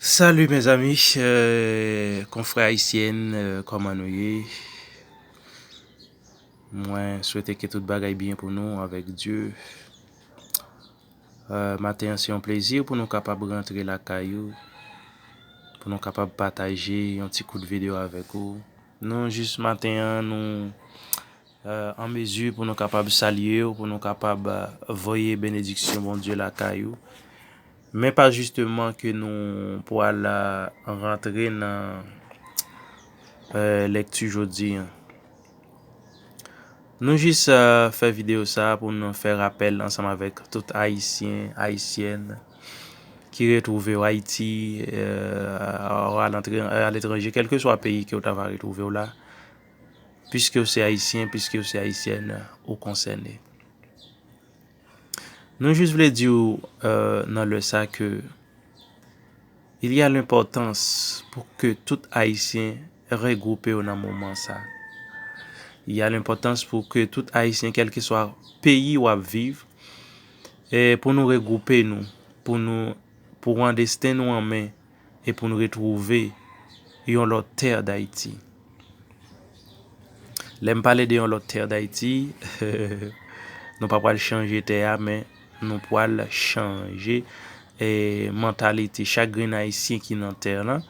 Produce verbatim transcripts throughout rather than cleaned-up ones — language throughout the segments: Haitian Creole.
Salut mes amis, euh, konfrè ayisyen, euh, kòman nou ye? Mwen swete ke tout bagay byen pou nou avèk Dye. Euh, maten an se yon plezi pou nou kapab rantre lakay ou, pou nou kapab pataje yon ti kout videyo avèk ou. Nou jis maten an, nou euh, an mezi pou nou kapab salye w, pou nou kapab euh, voye benediksyon Bondye lakay ou. Men pa jisteman ke nou pral euh, rantre nan euh, lekti jodi an. Nou jis euh, fè videyo sa pou nou fè rapèl ansanm avèk tout Ayisyen, Ayisyèn ki retwouve w Ayiti, euh, aletranje, kèlkeswa peyi ke w ta va retwouve w la. Piske w se Ayisyen, piske w se Ayisyèn, ou konsène. Nou jis vle di w euh, nan lè sa ke il y a l'importance pou ke tout Ayisyen regwoupe yo nan moman sa. Il y a l'importance pou ke tout Ayisyen, kèlkeswa peyi w ap viv, e pou nou regwoupe nou, pou nou pran desten nou an men, e pou n retwouve yon lòt tè Dayiti. Lè m pale de yon lòt tè Dayiti, nou pa pral chanje tè a, men nou pral chanje eh, mantalite chak grenn Ayisyen ki nan tè lan,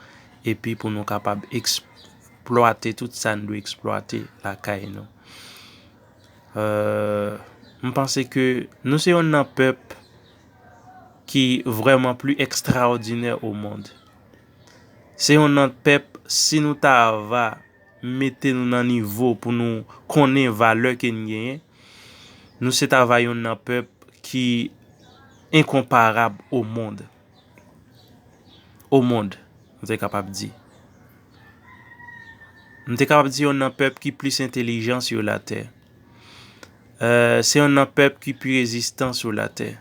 epi pou nou kapab eksplwate tout sa n dwe eksplwate lakay nou. Euh, m panse ke nou se yonn nan pèp ki vrèman pli ekstraòdinè o mond. Se yonn nan pèp, si nou ta va mete nou nan nivo pou nou konnen valè ke n genyen, nou se ta va yonn nan pèp ki enkonparab o mond. O mond, m te kapab di. M te kapab di yonn nan pèp ki plis entelijan sou latè. Euh, se yonn nan pèp ki pi rezistan sou latè.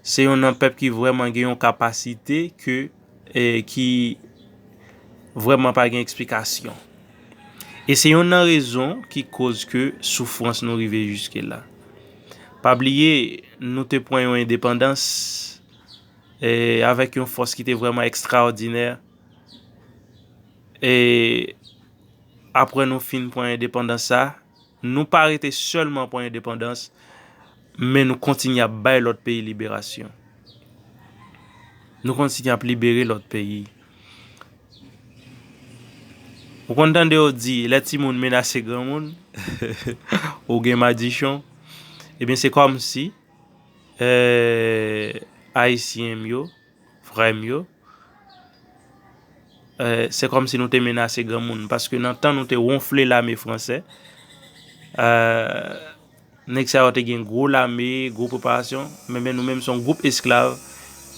Se yonn nan pèp ki vrèman gen yon kapasite ke, eh, ki vrèman pa gen eksplikasyon. E se yonn nan rezon ki koz ke soufrans nou rive jiske la. Pa bliye, nou te pran yon endepandans, eh, avèk yon fòs ki te vrèman ekstraòdinè. E apre nou fin pran endepandans sa, nou pa rete sèlman pran endepandans, men nou kontinye ap bay lòt peyi liberasyon. Nou kontinye ap libere lòt peyi. Ou konn tande yo di, lè timoun menase granmoun, ou gen madichon, ebyen se kòmsi, eh, Ayisyen m yo, frè m yo, eh, se kòmsi nou te menase granmoun, paske nan tan nou te wonfle lame fransè, eh, nèg sa yo te gen gwo lame, gwo preparasyon, men, men nou menm se yon gwoup esklav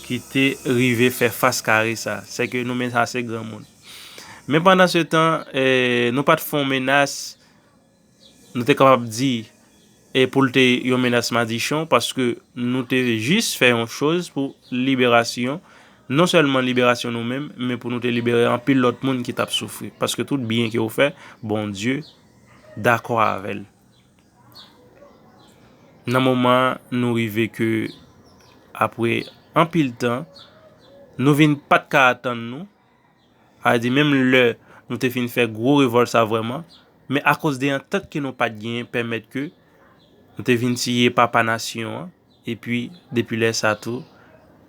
ki te rive fè fas kare sa, sèke nou menase granmoun. Men pandan se tan, eh, nou pa t fè yon menas, nou te kapab di, e pou l te yon menas madichon, paske nou te jis fè yon choz pou liberasyon, non sèlman liberasyon nou menm, men pou nou te libere anpil lòt moun ki t ap soufri. Paske tout byen ke w fè, Bondye dakò avè l. Nan moman an, nou rive ke, apre anpil tan, nou vin pa t ka atann nou, a di, menm lè nou te fin fè gwo revòlt sa vrèman, men akoz de antant ke nou pa t genyen pèmèt ke nou te vin tiye papa nasyon an, epi depi lè sa tou,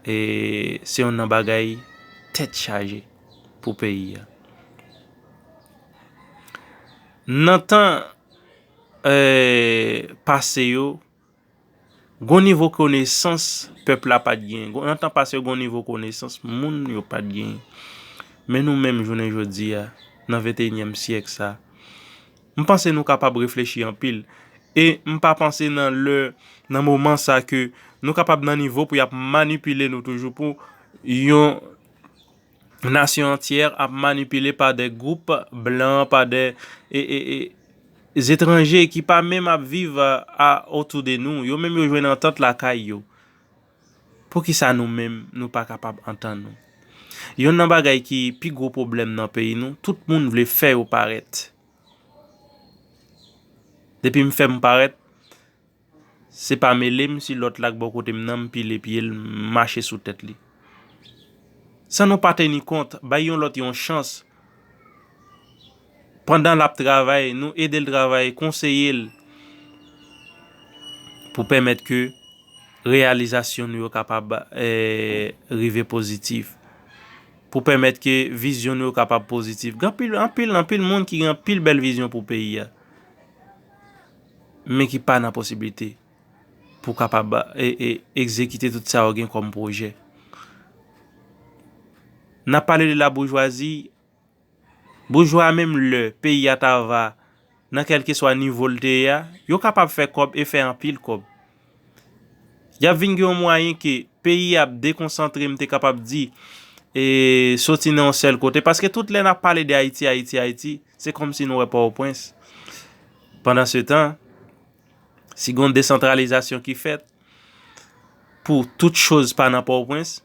e, se yonn nan bagay tèt chaje pou peyi a. Nan tan, e, pase yo, gon nivo konesans pèp la pa t genyen. Gon, nan tan pase yo, gon nivo konesans moun yo pa t genyen. Men nou menm, jounen jodi a, nan venteyinyèm syèk sa, m panse nou kapab reflechi anpil. E m pa panse nan lè, nan moman sa ke nou kapab nan nivo pou y ap manipile nou toujou pou yon nasyon antyè ap manipile pa de gwoup blan, pa de, e, e, e, zetranje ki pa menm ap viv a, a, otou de nou. Yo menm yo jwenn antant lakay yo. Poukisa nou menm, nou pa kapab antann nou? Yonn nan bagay ki pi gwo pwoblèm nan peyi nou, tout moun vle fè yo parèt. Depi m fè m parèt, se pa mele m si lòt la k bò kote m nan, m pile pye l, m mache sou tèt li. San nou pa teni kont, bay yon lòt yon chans. Pandan l ap travay, nou ede l travay, konseye l pou pèmèt ke reyalizasyon nou yo kapab, eh, rive pozitif. Pou pèmèt ke vizyon nou yo kapab pozitif. Gen anpil, anpil, anpil moun ki gen anpil bèl vizyon pou peyi a, men ki pa nan posiblite pou kapab, e, e, egzekite tout sa yo gen kòm pwojè. N ap pale de laboujwazi, boujwa menm lè peyi a ta va nan kèlkeswa nivo l te ye a, yo kapab fè kòb e fè anpil kòb. Y ap vin gen yon mwayen ke peyi a ap dekonsantre, m te kapab di, e soti nan yon sèl kote. Paske tout lè n ap pale de Ayiti, Ayiti, Ayiti, se kòmsi nou wè Pòtoprens. Pandansetan, si gen yon desantralizasyon ki fèt pou tout choz pa nan Pòtoprens,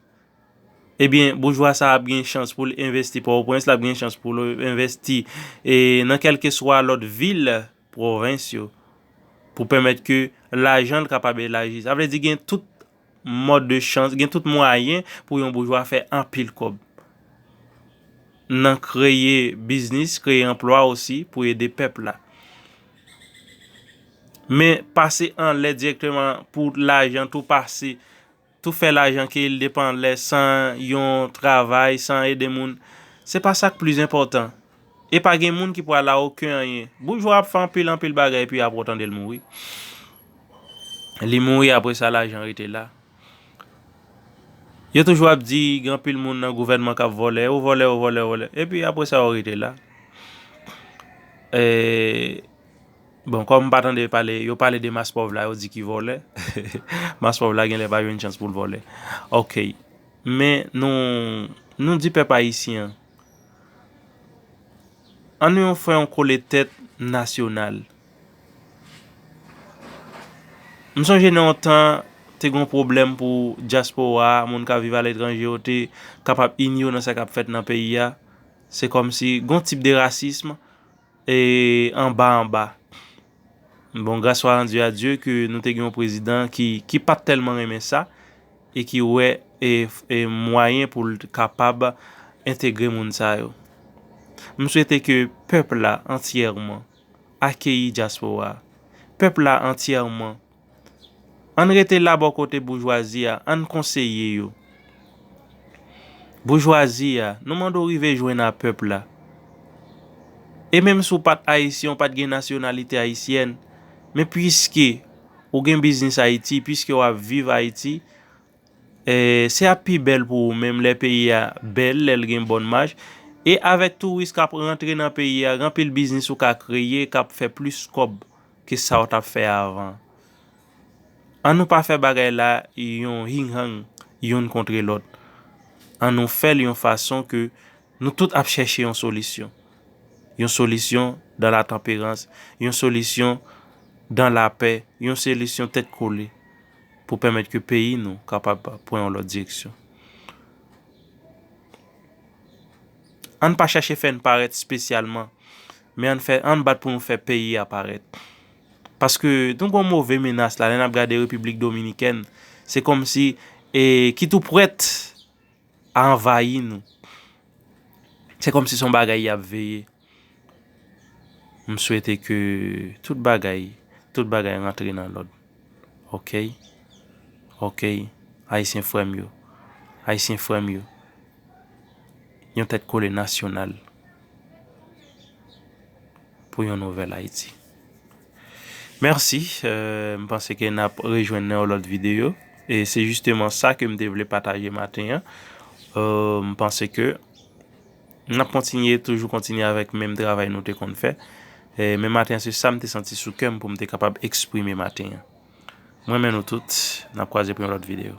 ebyen, boujwa sa a ap gen chans pou l envesti Pòtoprens, l ap gen chans pou l envesti, e, nan kèlkeswa lòt vil pwovens yo, pou pèmèt ke lajan l kapab elaji. Sa vle di gen tout mòd de chans, gen tout mwayen pou yon boujwa fè anpil kòb. Nan kreye biznis, kreye anplwa osi pou ede pèp la. Men pase anlè dirèkteman pou lajan tou pase, tou fè lajan ke l depann lè san yon travay, san ede moun. Se pa sa k plis enpòtan. E pa gen moun ki pral a okenn anyen. Boujwa ap fè anpil, anpil bagay, epi apre w tande l mouri. Li mouri, apre sa, lajan rete la. Yo toujou ap di, gen anpil moun nan gouvènman k ap vòlè, ou vòlè, ou vòlè, ou vòlè. Epi apre sa, yo rete la. E, Bon, kòm m pa tande pale, yo pale de mas pòv la, yo di ki vòlè. Mas pòv la genlè pa jwenn chans pou l vòlè. Ok. Men nou, nou di pèp ayisyen an, ann nou fè yon kole tèt nasyonal. M sonje nan yon tan, te gen yon pwoblèm pou dyaspora, moun k ap viv aletranje yo te kapab ini yo nan sa k ap fèt nan peyi a. Se kòmsi gen yon tip de rasism, e anba anba. Bon, grâce soit rendue à Dieu ke nou te gen yon prezidan ki, ki pa t tèlman renmen sa e ki wè e, e mwayen pou l kapab entegre moun sa yo. M swete ke pèp la antyèman akeyi dyaspora a. Pèp la antyèman Ann rete la bò kote boujwazi a, ann konseye yo. Boujwazi a, nou mande w rive jwenn a pèp la. E menm si w pa t ayisyen, w pa t gen nasyonalite ayisyèn, men piske ou gen biznis Ayiti, piske w ap viv Ayiti, e, se ap pi bèl pou ou menm lè peyi a bèl, lè l gen bòn maj. E avèk touris k ap rantre nan peyi a, gen anpil biznis ou ka kreye k ap fè plis kòb ke sa w t ap fè avan. Ann nou pa fè bagay la yon hing-hang, youn kontre lòt. Ann nou fè l yon fason ke nou tout ap chèche yon solisyon. Yon solisyon dans la tempérance, yon solisyon dans la paix, yon solisyon tèt kole pou pèmèt ke peyi nou kapab pran yon lòt direksyon. Ann pa chèche fè n parèt espesyalman, men ann fè, ann bat pou nou fè peyi a parèt. Paske nou gon move menas la, lè n ap gade Repiblik Dominikèn, se kòmsi, e, ki tou prèt a anvayi nou. Se kòmsi se yon bagay y ap veye. M swete ke tout bagay, tout bagay rantre nan lòd. Ok? Ok, Ayisyen frè m yo. Ayisyen frè m yo. Yon tèt kole nasyonal pou yon nouvèl Ayiti. Mèsi, euh, m panse ke n ap rejwenn nan yon lòt videyo. E se jisteman sa ke m te vle pataje maten an. Euh, m panse ke n ap kontinye, toujou kontinye avèk menm travay nou te konn fè. E, men maten an, se sa m te santi sou kè m pou m te kapab eksprime maten an. M renmen nou tout. N ap kwaze pou yon lòt videyo.